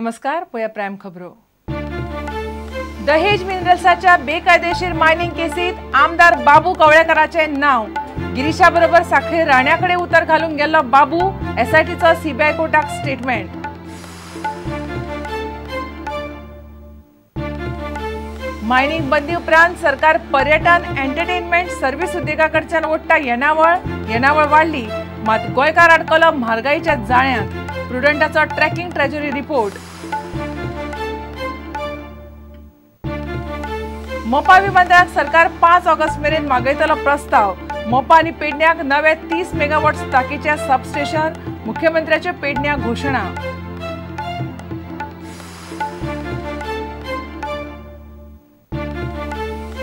नमस्कार, पळया प्रायम खबरो। दहेज मिनरल्साच्या बेकायदेशीर मायनिंग केसीत आमदार बाबू कवळेकराचे नाव। गिरीशा बरोबर साखळे राण्याकडे उतर घालून गेल्लो बाबू, एसआयटीचो सीबीआय कोर्टाक स्टेटमेंट। मायनिंग बंदी उपरांत सरकार पर्यटन एंटरटेनमेंट सर्व्हिस उद्देगाकडच्यान ओडटा येणावळ, येणावळ वाडली मात गोंयकार आडकलो म्हारगाईच्या जाळ्यांत। प्रुडंटाचो ट्रॅकिंग ट्रेजरी रिपोर्ट। मोपा विमानतळाक सरकार 5 ऑगस्ट मेरेन मागयतलो प्रस्ताव। मोपा आनी पेडण्याक नवे 30 मेगावॉट ताकीचे सबस्टेशन, मुख्यमंत्र्याच्यो पेडण्या घोशणा।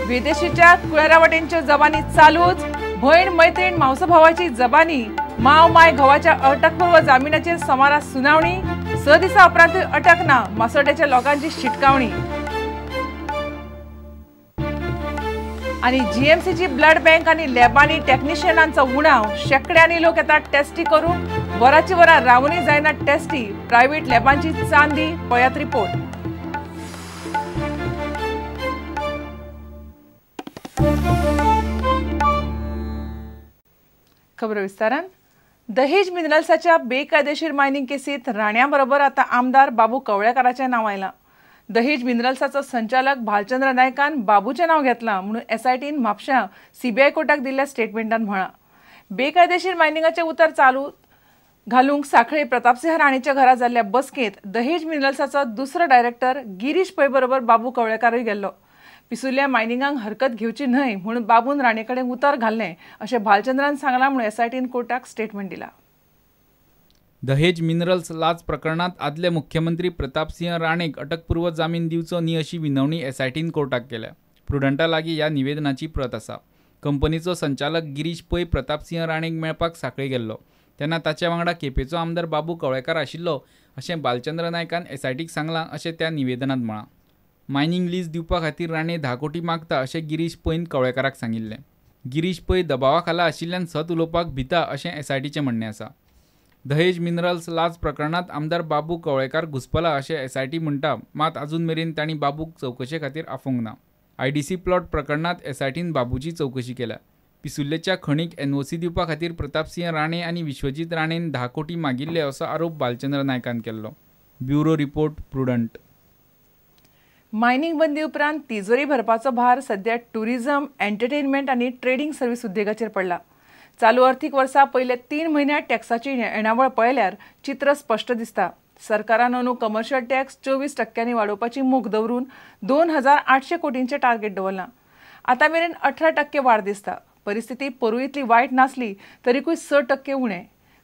विदेशीच्या कुळेरावटेंच्यो जबानी चालूच, भयण मैत्रीण मावसभावाची जबानी। माव माय घोवाच्या अटकपूर्व जामिनाचेर सोमारा सुनावणी, 6 दिसां उपरांतूय अटक ना, मासोड्याच्या लोकांची शिटकावणी। आनी जीएमसीची ब्लड बँक आनी लॅबांनी टेक्निशियनांचो उणाव, शेकड्यांनी लोक येतात टेस्टी करूंक, वराची वरां रावूनय जायना टेस्टी, प्रायव्हेट लॅबांची चांदी। पळयात रिपोर्ट। खबर विस्तारान। दहेज मिनरल्साच्या बेकायदेशीर मायनिंग केसीत राण्या बरोबर आता आमदार बाबू कवळेकराचें नांव आयलां। दहेज मिनरल्साचो संचालक भालचंद्र नायकान बाबूचें नांव घेतलां म्हणून एसआयटीन म्हापश्यां सीबीआय कोर्टाक दिल्ल्या स्टेटमेंटान म्हळां। बेकायदेशीर मायनिंगाचें उतर चालू घालूंक साखळे प्रतापसिंह राणेच्या घरा जाल्ल्या बसकेंत दहेज मिनरल्साचो दुसरो डायरेक्टर गिरीश पै बरोबर बाबू कवळेकारूय गेल्लो। पिसुल्ल्या मायनिंगांक हरकत घेवची न्हय म्हणून बाबून राणे कडेन उतर घाल्लें अशें भालचंद्रान सांगलां म्हणून एसआयटीन कोर्टाक स्टेटमेंट दिला। दहेज मिनरल्स लाच प्रकरणात आदले मुख्यमंत्री प्रतापसिंह राणेक अटकपूर्व जामीन दिवचो न्ही अशी विनवणी एसआयटीन कोर्टाक केल्या। प्रुडंटा लागीं ह्या निवेदनाची प्रत आसा। कंपनीचो संचालक गिरीश पै प्रतापसिंह राणेक मेळपाक साखळे गेल्लो तेन्ना ताच्या वांगडा केपेंचो आमदार बाबू कवळेकार आशिल्लो अशें बालचंद्र नायकान एसआयटीक सांगलां अशें त्या निवेदनांत म्हळां। मायनिंग लीज दिवपा खातीर राणे 10 कोटी मागता अशें गिरीश पैन कवळेकाराक सांगिल्लें। गिरीश पै दबावा खाला आशिल्ल्यान सत उलोवपाक भिता अशें एसआयटीचें म्हणणें आसा। दहेज मिनरल्स लाच प्रकरणात आमदार बाबू कवळेकार घुसपला अशें एसआयटी म्हणटा, मात अजून मेरेन तांणी बाबूक चवकशे खातीर आफोवंक ना। आयडीसी प्लॉट प्रकरणात एसआयटीन बाबूची चवकशी केल्या। पिसुल्लेच्या खणीक एनओसी दिवपा खातीर प्रतापसिंह राणे आनी विश्वजीत राणेन 10 कोटी मागिल्ले असो आरोप बालचंद्र नायकान केल्लो। Bureau report, Prudent. Mining बंदी उपरांत तिजोरी भरपाचो भार सध्या टुरिझम, एंटरटेनमेंट आनी ट्रेडिंग सर्व्हिस उद्देगाचेर पडला। चालू अर्थीक वर्सा पयले 3 म्हयन्यांत टॅक्साची येणावळ पळयल्यार चित्र स्पश्ट दिसता। सरकारान अंदू कमर्शियल टॅक्स 24% वाडोवपाची मोख दवरून 2800 कोटींचें टार्गेट दवरलां। आतां मेरेन 18% वाड दिसता। परिस्थिती पोरूं इतली वायट नासली तरीकूय 6% उणें।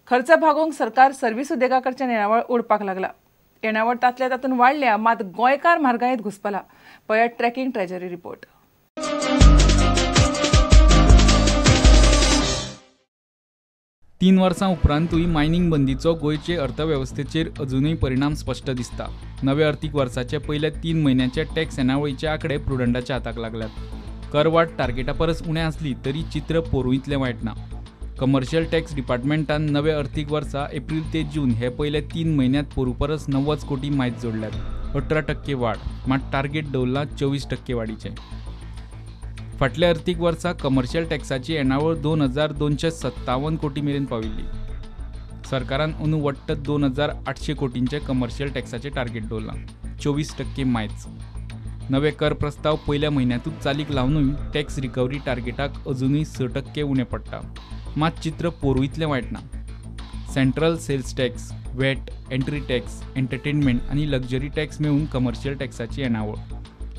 खर्च भागोवंक सरकार सर्व्हिस उद्देगाकडच्यान येणावळ ओडपाक लागला। येणावळ तांतल्या तातूंत वाडल्या मात गोंयकार म्हारगायेंत घुसपला। पळयात ट्रॅकिंग ट्रेजरी रिपोर्ट। 3 वर्सां उपरांतूय मायनिंग बंदीचो गोंयचे अर्थवेवस्थेचेर अजुनूय परिणाम स्पश्ट दिसता। नव्या अर्थीक वर्साचे पयल्या 3 म्हयन्याचे टॅक्स येणावळीचे आंकडे प्रुडंटाच्या हाताक लागल्यात। करवाड टार्गेटा परस उणें आसली तरी चित्र पोरूं इतलें वायट ना। कमर्शियल टॅक्स डिपार्टमेंटान नव्या अर्थीक वर्सा एप्रील ते जून हे पयले 3 म्हयन्यांत पोरूं परस 90 कोटी मायज जोडल्यात, 18% वाड, मात टार्गेट दवरलां 24% वाडीचें। फाटल्या अर्थीक वर्सा कमर्शियल टॅक्साची येणावळ 2257 कोटी मेरेन पाविल्ली। सरकारान अंदू वट्ट 2800 कोटींचे कमर्शियल टॅक्साचें टार्गेट दवरलां, 24% मायज। नवे कर प्रस्ताव पयल्या म्हयन्यांतूच चालीक लावनूय टॅक्स रिकव्हरी टार्गेटाक अजुनूय 6% उणें पडटा, मात चित्र पोरूं इतलें वायट ना। Central sales tax, VAT, entry tax, entertainment आनी लक्झरी टॅक्स मेळून कमर्शियल टॅक्साची येणावळ,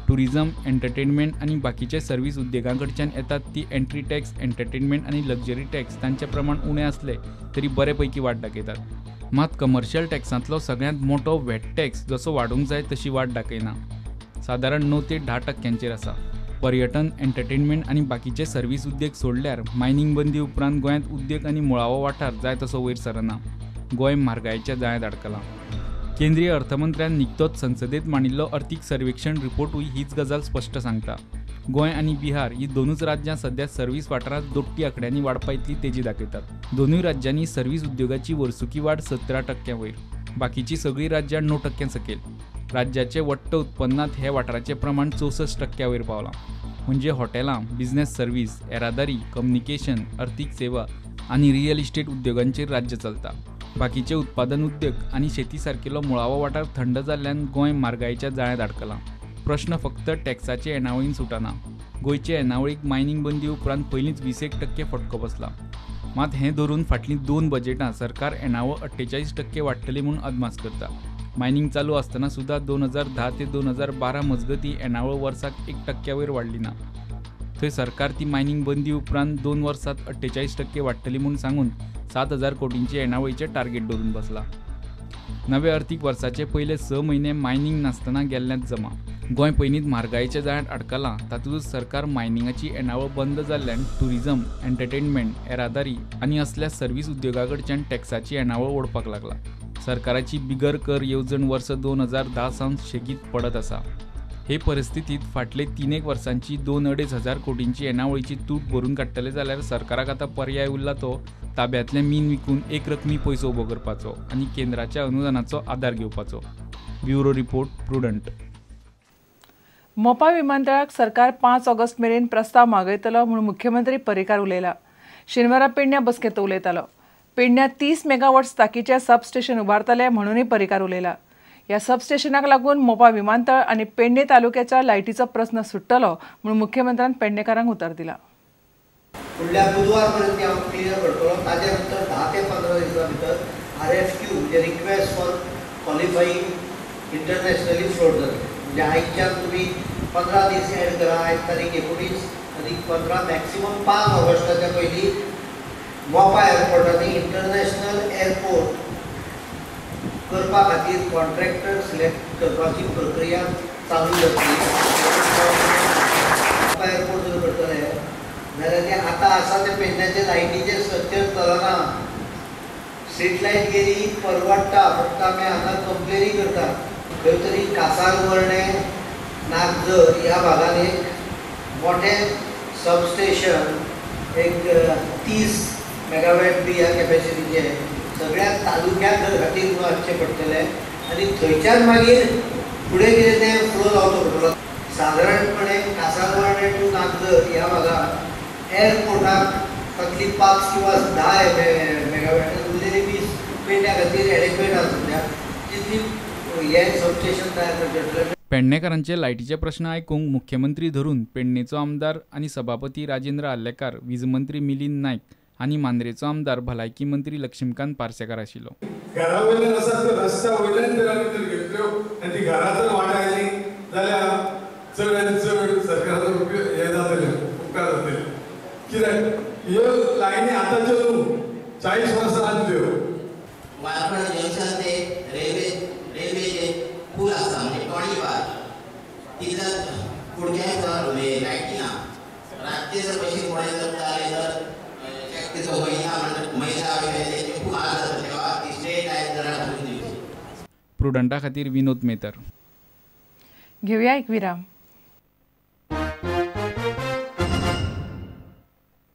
टुरिझम, एंटरटेनमेंट आनी बाकीचे सर्व्हिस उद्देगां कडच्यान येतात ती एंट्री टॅक्स, एंटरटेनमेंट आनी लक्झरी टॅक्स तांचे प्रमाण उणें आसलें तरी बरे पैकी वाड दाखयतात। मात कमर्शियल टॅक्सांतलो सगळ्यांत मोटो व्हॅट टॅक्स जसो वाडूंक जाय तशी वाड दाखयना, सादारण 9 ते 10% आसा। पर्यटन, एंटरटेनमेंट आनी बाकीचे सर्व्हिस उद्देग सोडल्यार मायनिंग बंदी उपरांत गोंयांत उद्देग आनी मुळावो वाठार जाय तसो वयर सरना। गोंय म्हारगायेच्या जाळ्यांत अडकलां। केंद्रीय अर्थमंत्र्यान निकतोच संसदेत मांडिल्लो अर्थीक सर्वेक्षण रिपोर्टूय हीच गजाल स्पश्ट सांगता। गोंय आनी बिहार ही दोनूच राज्यां सध्या सर्व्हिस वाठारांत दोट्टी आंकड्यांनी वाडपा इतली तेजी दाखयतात। दोनूय राज्यांनी सर्व्हिस उद्योगाची वर्सुकी वाड 17% वयर। बाकीची सगळीं राज्यां 9% सकयल. राज्याचे वट्ट उत्पन्नांत हे वाठाराचें प्रमाण 64% वयर पावलां. म्हणजे हॉटेलां, बिझनेस सर्वीस, येरादारी, कम्युनिकेशन, अर्थीक सेवा आनी रियल इस्टेट उद्योगांचेर राज्य चलता. बाकीचे उत्पादन उद्योग आनी शेती सारकिल्लो मुळावो वाठार थंड जाल्ल्यान गोंय म्हारगायेच्या जाळ्यांत अडकलां. प्रश्न फक्त टॅक्साचे येणावळीन सुटना. गोंयचे येणावळीक मायनिंग बंदी उपरांत पयलींच 20% फटको बसला. मात हें धरून फाटलीं 2 बजेटां सरकार येणावळ 48% वाडटली म्हूण अदमास करता. मायनिंग चालू आसतना सुद्दां 2010 ते 2012 मजगतीं येणावळ वर्साक 1% वयर वाडली ना. थंय सरकार ती मायनिंग बंदी उपरांत 2 वर्सांत 48% वाडटली म्हूण सांगून 7,000 कोटींचे येणावळीचें टार्गेट दवरून बसला. नव्या अर्थीक वर्साचे पयले 6 म्हयने मायनिंग नासतना गेल्ल्यांत जमा. गोंय पयलींच म्हारगायेच्या जाळ्यांत अडकलां, तातूंतच सरकार मायनिंगाची येणावळ बंद जाल्ल्यान टुरिझम, एंटरटेनमेंट, येरादारी आनी असल्या सर्वीस उद्योगा कडच्यान टॅक्साची येणावळ ओडपाक लागला. सरकाराची बिगर कर येवजण वर्स 2010 सावन शेगीत पडत आसा. हे परिस्थितीत फाटले 3-1 वर्सांची 2-2.5 हजार कोटींची येणावळीची तूट भरून काडटले जाल्यार सरकाराक आतां पर्याय उरला तो ताब्यांतलें मीन विकून एक रकमी पयसो उबो करपाचो आनी केंद्राच्या अनुदानाचो आदार घेवपाचो. Bureau report, Prudent. Mopa विमानतळाक सरकार 5 ऑगस्ट मेरेन प्रस्ताव मागयतलो म्हूण मुख्यमंत्री पर्रीकार उलयला. शेनवारा पेडण्या बसकेंत उलयतालो. पेडण्या 30 मेगावॉट्स ताकीचें सबस्टेशन उबारतले म्हणूनय पर्रीकार उलयला. ह्या सबस्टेशनाक लागून मोपा विमानतळ आनी पेडणे तालुक्याच्या लायटीचो प्रस्न सुट्टलो म्हूण मुख्यमंत्र्यान पेडणेकारांक उतर दिला. फुडल्या बुधवार पर्यंत हांव क्लियर करतलो. ताजे नंतर 10 ते 15 दिसां भितर RFQ म्हणजे request for qualifying internationally float जातले. म्हणजे आयच्यान तुमी 15 दीस एड करा. आयज तारीख 19 आनी 15 मॅक्सिमम 5 ऑगस्टाच्या पयलीं मोपा एअरपोर्टांनी इंटरनॅशनल एअरपोर्ट करपा खातीर कॉन्ट्रॅक्टर सिलेक्ट करपाची प्रक्रिया चालू जातली. मोपा एअरपोर्ट जर करतले जाल्यार ते आतां आसा ते पेडण्याचे लायटीचें स्ट्रक्चर चलना. स्ट्रीट लायट गेली परवडटा, फक्त आमी हांगा कंप्लेनी करता. खंय तरी कासारवर्णे, नागझर ह्या भागान एक मोठें सबस्टेशन एक 30 मेगावॅट बी ह्या कॅपेसिटीचें सगळ्या तालुक्या खातीर म्हणून आसचें पडटलें आनी थंयच्यान मागीर फुडें कितें तें फ्लो जावचो पडटलो. सादारणपणे कासारवर्णे टू नागझर ह्या भागान एअरपोर्टाक तातली 5 किंवा 10 मेगावॅट उरलेली 20 पेडण्या खातीर एडेक्वेट आसा सद्या तितली हें सबस्टेशन तयार करचें पडटलें. पेडणेकारांचे लायटीचे प्रश्न आयकूंक मुख्यमंत्री धरून पेडणेचो आमदार आनी सभापती राजेंद्र आर्लेकार, वीज मंत्री मिलिंद नायक आनी मांद्रेचो आमदार भलायकी मंत्री लक्ष्मीकांत पार्सेकार आशिल्लो. घरा वयल्यान आसा तर रस्त्या वयल्यान जर आमी जर घेतल्यो आनी ती घरा जर वाट आयली जाल्यार चड आनी चड सरकाराचो हें जातलें, उपकार जातले. कित्याक ह्यो लायनी आतांच्यो न्हू, 40 वर्सां आदल्यो. वारखंड जंक्शन ते रेल्वेचे पूल आसा म्हणजे टॉणी पार, तिथं कुडक्या लायटी ना. रातचे जर बशीन कोणें जर जालें तर शक्यतो महिला महिला वगैरे खूप हाल जाता तेव्हा ती स्ट्रेट लायट जरा करून दिवची. प्रुडंटा खातीर विनोद मेतर. घेऊया एक विराम.